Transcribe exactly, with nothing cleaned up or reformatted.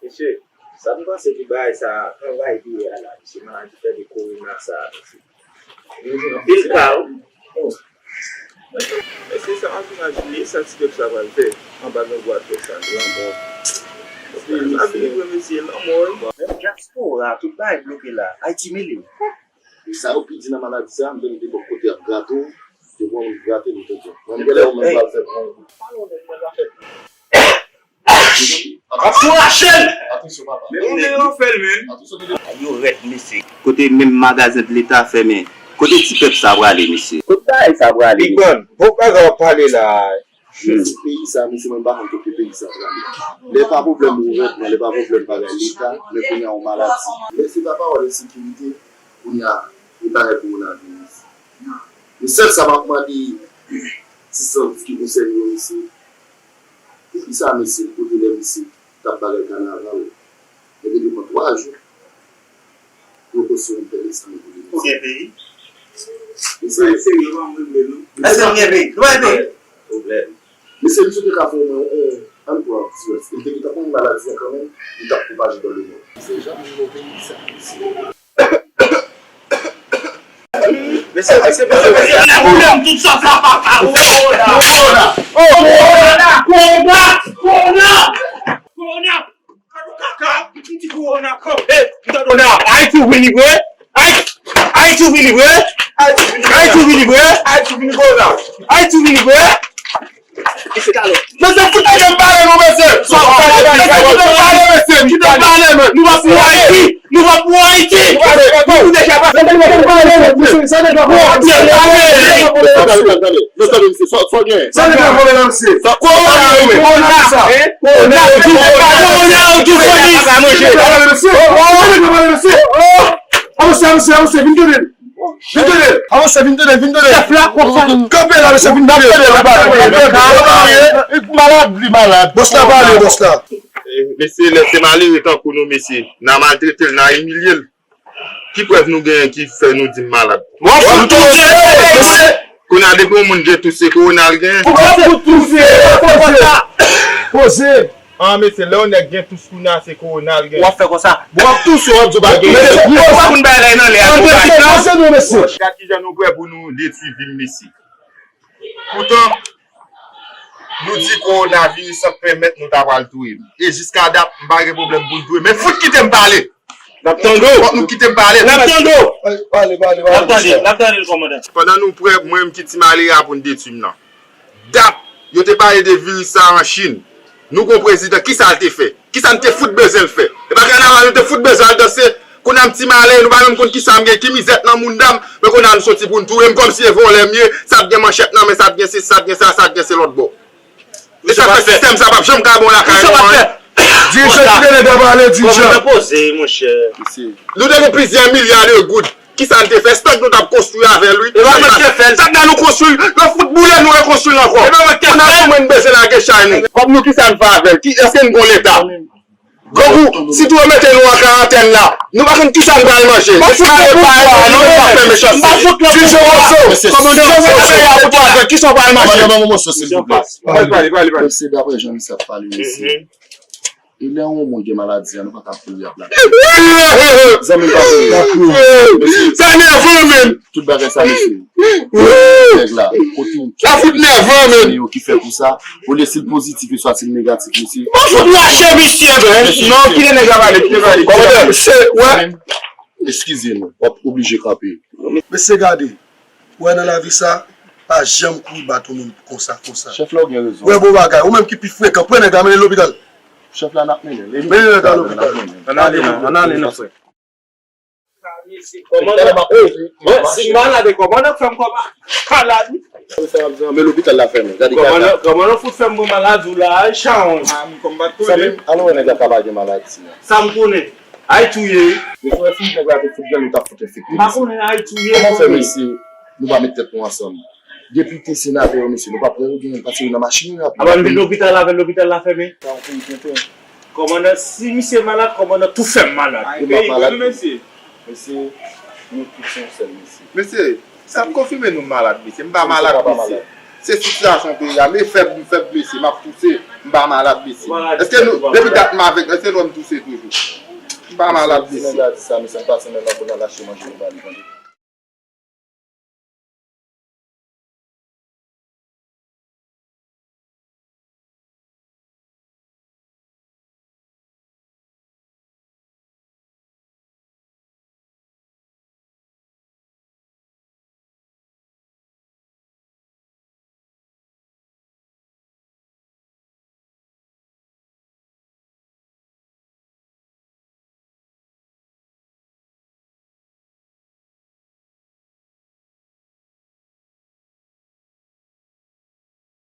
Mesye, sa m panse pou bagay sa, travay li ye a la, mesye, maladi fè de korona sa, mesye. Anpil ka, wi. Oh. Mesye, sa antouraj li ye, sa ti pèp sa pral fè anba grangou atè sa, lanmò. Sa vini vre, mesye, lanmò, wi. Menm dyaspora, tout bagay bloke la. Ayiti mele. E sa yo pi di nan maladi sa, m te mete bò kote ap grate w, te pran w grate nou tonton. Mwen m genlè ou menm pral fè pran w. Ap tou rache l! Atansyon papa. Men ou menm an fè l menm. Atansyon. Ay yo rèd mesye. Kote menm magazen de leta fèmen. Kote ti pèp sa prale mesye? Kote bagay sa prale? Big Man, bon bagay w ap pale la. Hmm. Se peyi sa, mesye, mwen pa konn kote peyi sa prale. Lè pa pwoblèm gouvènman, lè pa pwoblèm bagay leta, men kounye a yon maladi. Mesye, pa pawòl ensekirite, kounye a, e bagay kowonaviris. Men sèl sa m ap mande, ti sant ki konsène yo, mesye, poukisa, mesye, kote lè mesye t ap bagay kanaval, men te pran twa jou pou yo konstwi yon bèl estil pou li. Ou gen peyi? Mesye, serye, nou pa mwen vle, non. Èske nou gen peyi? Nou pa gen peyi? Pwoblèm. Mesye, misye te ka fè omwen yon, ann pran ti rès. Li te gentan konn maladi a kanmenm, li t ap pwopaje dans le monde. Se jan nou nan peyi sa, mesye. Mesye, mesye, mesye, mesye. Pwoblèm, tout sa, sa, pa, pa, kowona. Kowona. Kowona. Kowona. Kowona. Kaka, m di kowona kanpe, m tande w nan Ayiti ou vini vre? Ayiti ou vini vre? Ayiti ou vini vre? Ayiti ou vini vre? Ayiti ou vini vre? Mesye, talè. Mesye, fout nèg yo pale nou, mesye. Mesye, fout nèg yo pale, mesye. Kite m pale, men. Nou pa pou Ayiti. Nou pa pou Ayiti. Nou deja pase. Mesye, sa nèg yo pale. Mesye, sa nèg yo pale. Non, tande, mesye, sa, sa w gen? Sa nèg la vòlè la, mesye? Sa kowona, wi. Kowona, sa. Kowona, kowona, kowona, mesye. Sa nèg la vòlè, mesye? Sa nèg la vòlè, mesye? Avanse, avanse, avanse, vin tande. Vin tande. Avanse, vin tande, vin tande. Chèf la, konsa. Kanpe la, mesye, vin tande. Malad, li malad. Bòs la pale, bòs la. Eh, mesye, lè se malere tankou nou, mesye, n a maltrete l, n a imilye l. Ki prèv nou genyen ki fè nou di m malad? W ap fout touse! Kounye a, depi yon moun gen tous, se kowona l genyen. W ap fout touse! Poze! Poze! An, mesye, lè yon nèg gen tous kounye a, se kowona l genyen. W ap fè konsa. W ap touse, w ap di w pa gen. Mesye, poze! Poze nou, mesye. Gad kijan nou prè pou nou detwi vi m, mesye. Poutan, nou di kowonaviris ap pèmèt nou ta pral touye m. E jiska dat, m pa gen pwoblèm pou n touye m. Men fout kite m pale! N ap tande w! Fòk nou kite m pale! N ap tande w! Pale, pale, pale, n ap tande, n ap tande l, kòmandan. Pandan nou prè, mwen menm ki ti malere a pou n detwi m nan. Dat, yo te pale de viris sa an Chin. Nou gon prezidan, kisa l te fè? Kisa n te fout bezwen l fè? E pa kanaval nou te fout bezwen al danse? Kounye a m ti malere, nou pa menm konn kisa m gen, ki mizè k nan mounda m, men kounye a nou soti pou n touye m kòmsi e vòlè m ye, sa t gen manchèt nan men, sa t gen sesi, sa t gen sa, sa t gen se lòt bò. E sa fè sistèm sa p ap janm ka bon lakay nou an. Dirijan, kite nèg la pale, dirijan. Kòmandan, poze, monchè. Nou te gen plizyè milya de goud. Kisa n te fè? Stòk nou t ap konstwi avè l, wi. E pa mwen k te fè l. Sa k nan nou konstwi l, yo fout boule nou rekonstwi l ankò. E pa mwen k te fè l. Kounye a nou menm bezwen lage chay nou. Kòb nou, kisa n fè avè l? Ki, èske n gon leta? Grangou, sitou yo mete nou an karantèn la, nou pa konn kisa n pral manje. Mesye, ale pa ale, nou pa fè mechanste. Dirijan Wozo, kòmandan Wozo, kisa w pral manje? Pale, pale, pale, pale. Mesye, daprè jan misye ap pale, mesye. E lè yon moun gen maladi a, nou pa ka pou li ap la. Zanmi m pa pou li. Sa nève, menm. Tout bagay sa, mesye. Nèg la, kote w? Sa fout nève, menm. Yo ki fè pou sa. Olye si l pozitif, yo swa si l negatif, mesye. Ou fout rache misye, men. Non, kite nèg la pale, kite l pale. Kòmandan, se, wè. Eskize nou, w ap oblije kanpe. Mesye, gade. Ou wè nan lavi sa, pa janm kouri bat yon moun konsa, konsa. Chèf la, ou gen rezon. Wè bon bagay. Ou menm ki pi frekan, pran nèg la, mennen l lopital. Chèf la, n ap mennen l. Mennen nèg la lopital. Ann ale non, ann ale non, frè. Kòmandan, bon, si m malad, kòmandan fè m kòmandan malad. Men lopital la fèmen. Gade kaka. Kòmandan, kòmandan fout fè m pran maladi w la, ay, chawony. Alò wè nèg la ka pa gen maladi a. Sa m konnen. Ay touye. Mesye, si nèg la te fout grann, nou t ap fout enfekte. M pa konnen, ay touye. Kòman fè, mesye, nou pa met tèt nou ansanm? Depite, senatè yo, mesye, nou p ap wè yo gen, paske yo nan machin yo, y ap. Aba, nou vin lopital la, avè lopital la fèmen. Sa yon peyi tenten. Kòmandan, si misye malad, kòmandan tou fè m malad. Ay, nou pa peyi malad, mesye. Mesye, nou tout se yon sèl, mesye. Mesye, sa ap konfime nou malad, mesye. M pa malad, mesye. Se sitiyasyon peyi a. M fèb, m fèb, mesye. M ap touse. M pa malad, mesye. Èske nou, depi dat m avèk nou, èske nou wè m touse toujou? M pa malad, mesye. Nèg la di sa, mesye, m pase nan lakou nan lache manje nou ba li, tande.